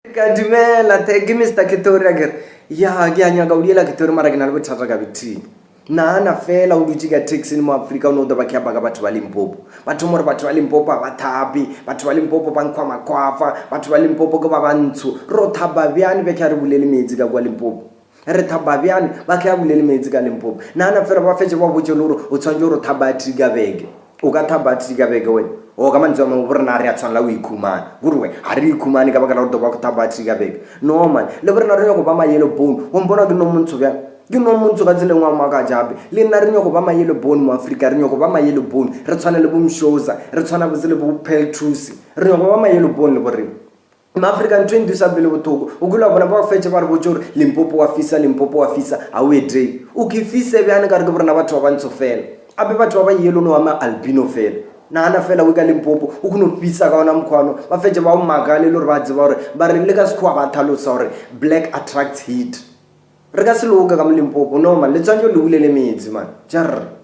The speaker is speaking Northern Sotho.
Ka dumela the ke Mister Ketori a kere ya ke a nyaka o diela Ketori mara ke na le bothata ka bething. Nagana fela o dutše ka taxi mo Afrika o ne o tlo ba khepa ka batho ba Limpopo. Ba thoma gore batho ba Limpopo ga ba thape, batho ba Limpopo ba nkhwa makwafa, batho ba Limpopo ke ba bantsho. Ro thapa bjane bjake a re bulele meetse ka kua Limpopo. Re thapa bjane ba ke a bulele meetse ka Limpopo. Nagana fela ba fetše ba botše le gore o tshwanetse gore o thapa a three ka beke. O ka thaba a three ka beke wena? O ka mantswe a mangwe bo rena ga re a tshwanela go ikhumana. Kore we ga re ikhumane ka baka la gore do ba go thaba a three ka beke. No man, le bo rena re nyako ba ma yellow bone. O mpona ke no montsho bjang? Ke no montsho ka tsela e nngwe a makatša gape. Le nna re nyako ba ma yellow bone mo Afrika, re nyako ba ma yellow bone. Re tshwane le bo Mshoza, re tshwana botse le bo Peltrusi. Re nyako ba ma yellow bone le bo rena. Maafrika ntho e ndusa pele bothoko o kile wa bona ba fetše ba re botse gore Limpopo wa fisa Limpopo wa fisa ga o edrei o ke fise bjane ka re ke borena batho ba bantsho fela ape batho ba ba yellow no wa ma albino fela nagana fela o ka Limpopo o kgone go fisa ka ona mokgwano ba fetše ba o makale le gore ba tseba gore ba re le ka sekgowa ba tlhalosa gore black attracts heat re ka se loka ka mo Limpopo no man le tshwanetse le bulele metsi man jarr.